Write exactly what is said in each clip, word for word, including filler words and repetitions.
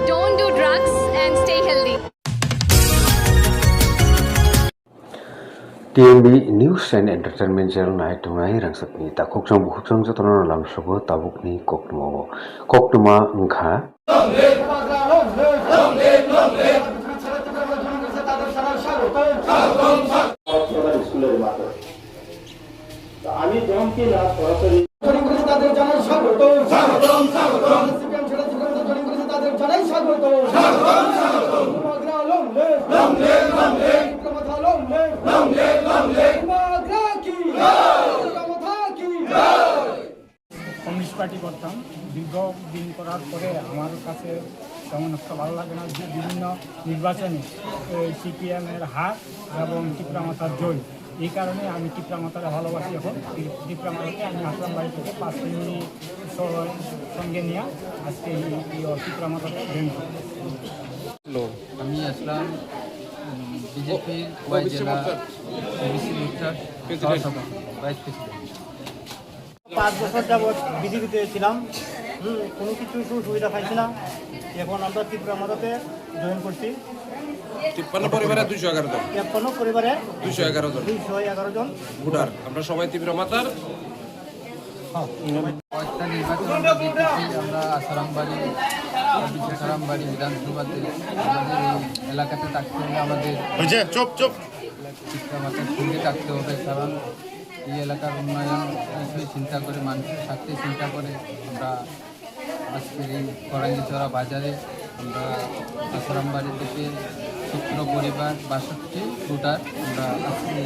Don't do drugs and stay healthy. T M B News and Entertainment Channel nai tongnai rangchakni takhukchang bukhuksang jotono lamsogo tabukni koktwmao. Koktwma wngkha. আমি জনকে না সরাসরি তাদের জানাই স্বাগত। স্বাগতম, স্বাগতম। সিপিএম ছেড়ে সিপিএম জয়েন করেছে, তাদের জানাই স্বাগত। স্বাগতম, স্বাগতম। বুবাগ্রা long live। Long live, long live। বিক্রমথা long live। Long live, long live। বুবাগ্রা কি? জয়। বিক্রমথা কি? জয়। কমিউনিস্ট পার্টি করতাম। দীর্ঘ দিন করার পরে আমার কাছে তেমন একটা ভালো লাগে না যে বিভিন্ন নির্বাচনে এই সিপিএম এর হার এবং টিপ্রা মথার জয়। এই কারণে আমি টিপ্রা মথারে ভালোবাসি। এখন টি-, টিপ্রা মথাকে আমি আসলাম বাড়ি থেকে পাঁচ মিনিট সহ-, সঙ্গে নিয়ে আজকে এই, এই টিপ্রা মথাতে জয়েন করি। আমি আসলাম, উম, বিজেপির ওয়াই জেলা ওবিসি মোর্চার প্রেসিডেন্ট। সহসভাপতি, ভাইস প্রেসিডেন্ট। পাঁচ বছর যাবৎ বিজেপিতে ছিলাম। হুম, কোনো কিছু সুযোগ সুবিধা পাইছি না। এখন আমরা টিপ্রা মথাতে জয়েন করছি। তিপ্পান্ন পরিবারে দুইশো এগারো জন। তিপ্পান্ন পরিবারে দুইশো এগারো জন। দুইশো এগারো জন। ভোটার। আমরা সবাই টিপ্রা মথার। হ্যাঁ। কয়েকটা নির্বাচন আমরা জিতেছি, আমরা আসারামবাড়ি, আসারামবাড়ি বিধানসভাতে আমাদের এই এলাকাতে থাকতে হলে আমাদের হয়েছে, চুপ, চুপ। টিপ্রা মথার সঙ্গে থাকতে হবে, কারণ এই এলাকার উন্নয়ন বিষয়ে চিন্তা করে, মানুষের স্বার্থে চিন্তা করে আমরা আজকের এই করাঙ্গিছড়া বাজারে আমরা আসারামবাড়ি থেকে সতেরো পরিবার, বাষট্টি ভোটার আমরা আজকে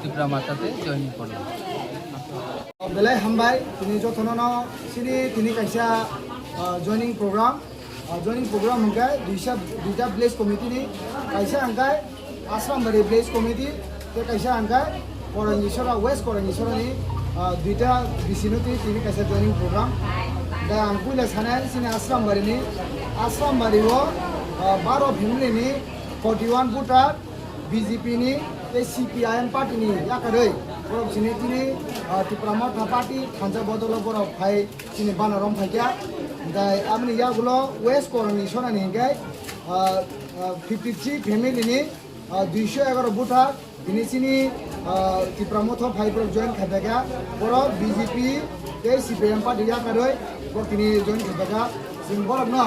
টিপ্রা মথাতে জয়েন করলাম। Belai hambai, tini jotono no sini tini kaisa, ah, joining program. Ah, joining program hwnkhe duisa, duita village committee ni, kaisa hwnkhe Asrambari village committee, tei kaisa hwnkhe Korangisora, West Korangisora ni, ah, duita bisino tini, tini kaisa joining program. Da ang puila sanai sini Asrambari ni, Asrambari o, ah, baro family ni forty one voter, B J P ni tei C P I M party ni yakarwi borok chini tini, ah, Tipra Motha party thansa bodolo borok phai chini banner rom phaikha. Hwnkhe aboni yagulo West Korangisora ni hwnkhe, ah, ah, fifty three family ni, ah, duiso egaroh voter tini chini, ah, Tipra Motha phai borok join khaiphaikha. Borok B J P tei C P I M party yakarwi borok tini join khaiphaikha. Chwng borokno,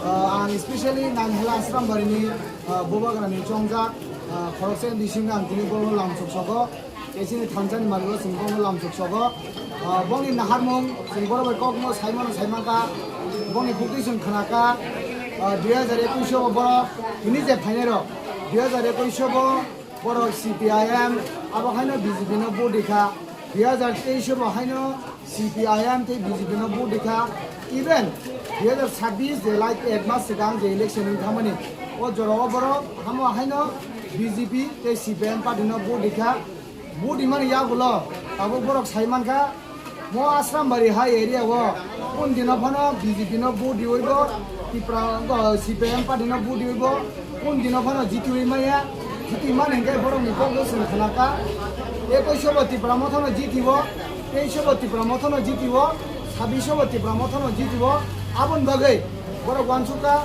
ah, ang specially Nanghela Asrambari ni, ah, Bubagra ni chongjak, ah, khoroksa ni bisingo ang tini borokno lamsok sogo. Tei chini thansa ni maligo chwng borokno lamsok sogo. Ah, bongni naharmung chwng borok bai kokno saimano saimankha. Bongni bukti chwng khnakha. Ah, dui hajar ekwis o borok tini je phainai rok, dui hajar ekwis o bo borok C P I M, abo haino B J P no vote rikha. Dui hajar teis o bo haino C P I M tei B J P no vote rikha. Even dui hajar sabbish je last ek mas swkang je election wng thangmani, o jora o borok hamo haino B J P tei C P I M party no vote rikha. Vote rimani yagulo tabuk borok sai mankha, mo Asrambari hai area o kun dino phano B J P no vote riwi bo, Tipra, o, C P I M party no vote riwi bo, kun dino phano jitiwi maya, jiti mani hwnkhe borokni kokno chwng khnakha. Ekwis o bo Tipra Motha no jitiwo, teis o bo Tipra Motha no jitiwo, sabbish o bo Tipra Motha no jitiwo, aboni bagwi borok uansukha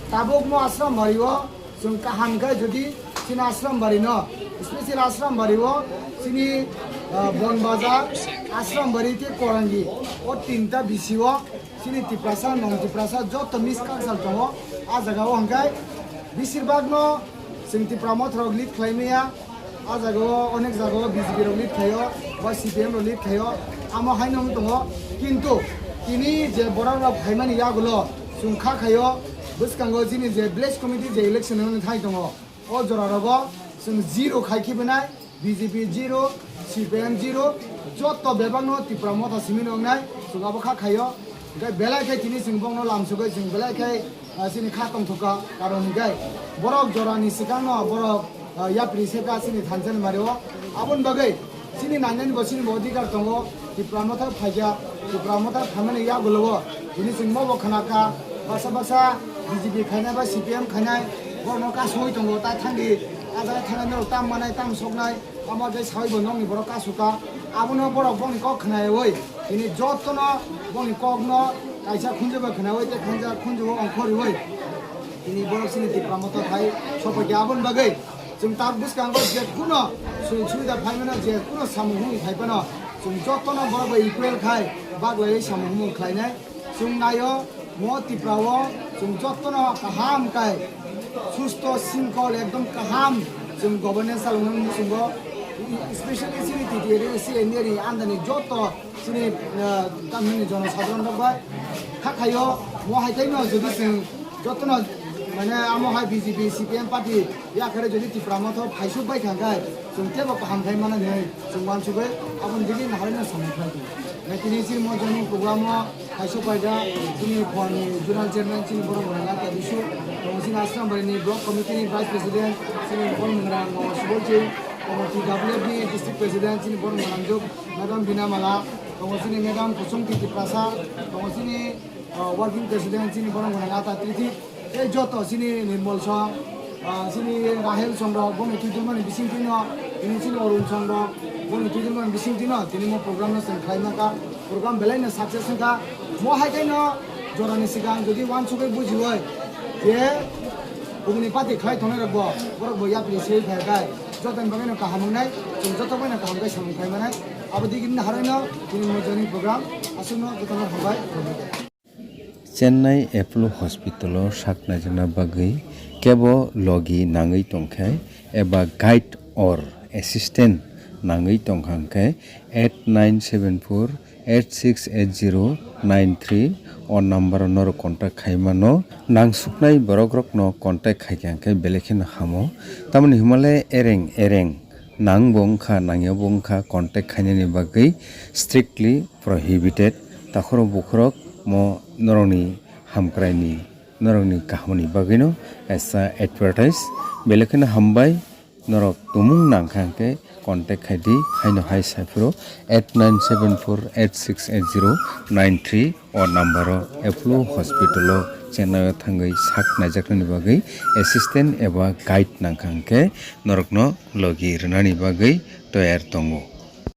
tabuk mo Asrambari o. Chwng kaham khe jodi chini Asrambari no, special Asrambari o chini, ah, Bonbazar, Asrambari tei Korangi, o tinta bisi o chini Tiprasa, non Tiprasa joto mix culture tongo. A jaga o hwnkhe besir bak no chwng Tipra Motha rok lead khlai maya. A jaga o onek jaga o B J P rok lead khlaio, ba C P M rok lead khlaio, amo haino wng tongo. Kintu tini je borok rok phaimani yagulo chwng kha khaio, bwskango chini je village committee je election wngwi thai tongo, o jora rogo chwng zero khai khibi nai, B J P zero, C P M zero, joto bebak no Tipra Motha simi no wngnai, chwng abo kha khaio. Hwnkhe belai khe tini chwng bongno lamsogwi chwng belai khe, ah, chini kha tongthokha, karon hwnkhe borok jorani swkangno borok, ah, yapri sekha chini thansa ni mari o. Aboni bagwi chini nainani bo chini bo odhikar tongo, Tipra Motha phaikha, Tipra Motha phaimani yagulo o tini chwng mobo khna kha, baksa baksa B J P khainai ba C P M khainai borokno kasugwi tongo, tai thangdi a jaga thangnai norok tam manai tam soknai. Amo tei sawi bo nokni borok kasukha. Abono borok bongni kok khnayawi tini jotono bongni kokno Kaisa khunju ba khwnaui tei khanja khunju o ongkhorwi tini borok chini Tipra Motha phai sophaikha. Aboni bagwi chwng tabuk bwskango je kuno sujog subida phaimano, je kuno samung humung phaiphano chwng jotono borok bai equal khai baglaiwi samung humung khlainai. Chwng naio mo Tipra o chwng jotono kaham kai susto singkol ekdom kaham chwng governance chaloknani muchungo, especially chini T T A D C N D A ni andani joto chini, ah, tamni jonosadharon rok bai kha khaio. Mo hai tei no jodi chwng jotono mane amo hai B J P, C P M party yakhare jodi Tipra Motha phaisuk bai kha khe chwng tebo kaham khai mano hinwi chwng uansugwi aboni digi naharino samung khlai tongo. Tini chini mo joining program o kaisa paida chini phone ni zonal chairman chini borok rang ata bisu, tongo chini Asrambari ni block committee ni vice president chini borok rang Subol Singh, tongo T W F ni district president chini borok rang juk Madam Bina Mala, tongo chini Madam Kusum Titi Prasa, tongo chini, ah, working president chini borok rang ata Titi, tei joto chini Nirmal Song, ah, chini Rahel Song rok boni twi tongmani bising twi no, tini chini Arun Song rok boni twi tongmani bising twi no, tini mo program no chwng khlai mangkha. Program belai no success wngkha. Mo hai khe no jorani swkang jodi uansugwi bujiwi je bumuni party khlai tongnai rok bo, borok bo yapri se phai khe jotoni bagwi no kaham wngnai, chwng joto bai no kaham khe samung khai manai. Abo digi ni haroi no tini mo joining program aswk no joto no hambai. Chennai Apollo Hospital o sak naijakna bagwi kebo logi nangwi tongkhe eba guide or assistant nangwi tongkha hwnkhe eight nine seven four eight six eight zero nine three o number o norok contact khai mano. Nangsuknai borok rokno contact khai kha hwnkhe belai kheno hamo. Tamoni hwnmale ereng ereng nang bo wngkha, nangya bo wngkha, contact khainani bagwi strictly prohibited. Takhoro bukhorok mo norokni hamkraini, norokni kahamni bagwino kaisa advertise. Belai kheno hambai, norok tumung nangkha hwnkhe contact khaidi, haino hai saphuru eight nine seven four eight six eight zero nine three o number o Apollo Hospital o Chennai o thangwi sak naijaknani bagwi assistant eba guide nangkha hwnkhe norokno logi rwnani bagwi toyar tongo.